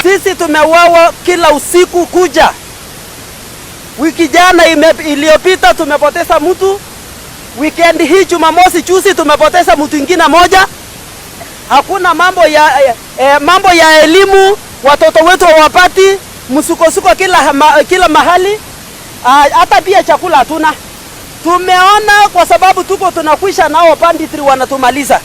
Sisi tumeuawa kila usiku kuja. Wiki jana iliyopita tumepoteza mtu. Weekend hii Jumamosi juzi tumepoteza mtu ingine moja. Hakuna mambo ya elimu, watoto wetu hawapati msukosuko kila mahali. Hata pia chakula hatuna. Tumeona kwa sababu tuko tunakwisha nao banditry wanatumaliza.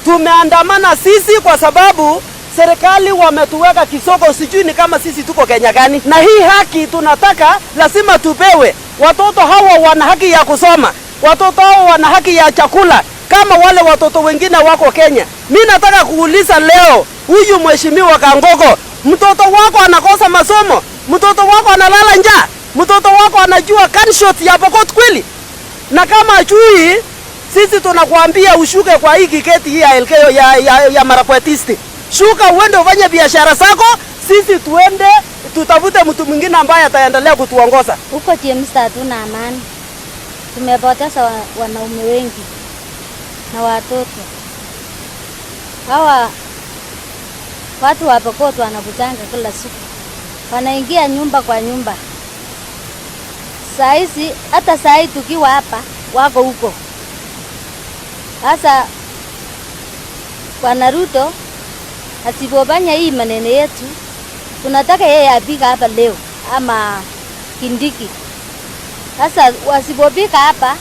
Tumeandamana sisi kwa sababu serikali wametuweka kisoko, sijui ni kama sisi tuko Kenya gani. Na hii haki tunataka lazima tupewe. Watoto hawa wana haki ya kusoma, watoto hawa wana haki ya chakula kama wale watoto wengine wako Kenya. Mi nataka kuuliza leo huyu mheshimiwa Kangogo, mtoto wako anakosa masomo, mtoto wako analala njaa, mtoto wako anajua gunshot ya Pokot kweli? Na kama ajui, sisi tunakuambia ushuke kwa hii kiketi hii ya Elgeyo ya Marakwet East. Shuka uende ufanye biashara zako, sisi tuende tutafute mtu mwingine ambaye ataendelea kutuongoza. Huko Chemista hatuna amani, tumepoteza wanaume wengi na watoto. Hawa watu wa Pokot wanakutanga kila siku, wanaingia nyumba kwa nyumba. Saa hizi hata saa hii tukiwa hapa wako huko. Sasa Bwana Ruto asipofanya hii maneno yetu, tunataka yeye apika hapa leo ama Kindiki. Sasa wasipopika hapa,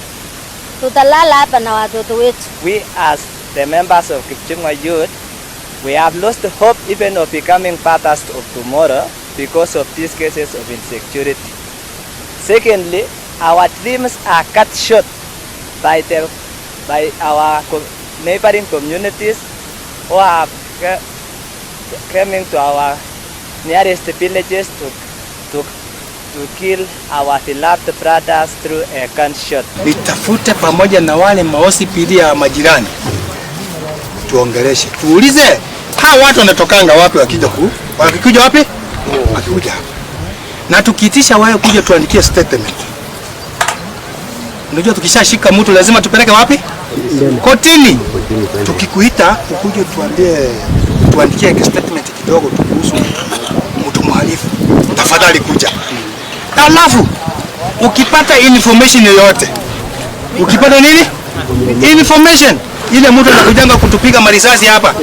tutalala hapa na watoto wetu. We as the members of Kipchumba Youth, we have lost hope even of becoming fathers of tomorrow because of these cases of insecurity. Secondly, our dreams are cut short by our neighboring communities who are coming to our nearest villages to kill our beloved brothers through a gunshot. Nitafute pamoja na wale maOCPD ya majirani tuongeleshe, tuulize hawa watu wanatokanga wapi, wakikuja wapi, wakikuja hapa, na tukiitisha wao kuja tuandikie statement. Unajua tukishashika mtu lazima tupeleke wapi? Kotini. Tukikuita ukuje tuambie, tuandikie statement kidogo kuhusu mtu mhalifu, tafadhali kuja. Alafu ukipata information yoyote, ukipata nini information ile, mtu anakujanga kutupiga marisasi hapa.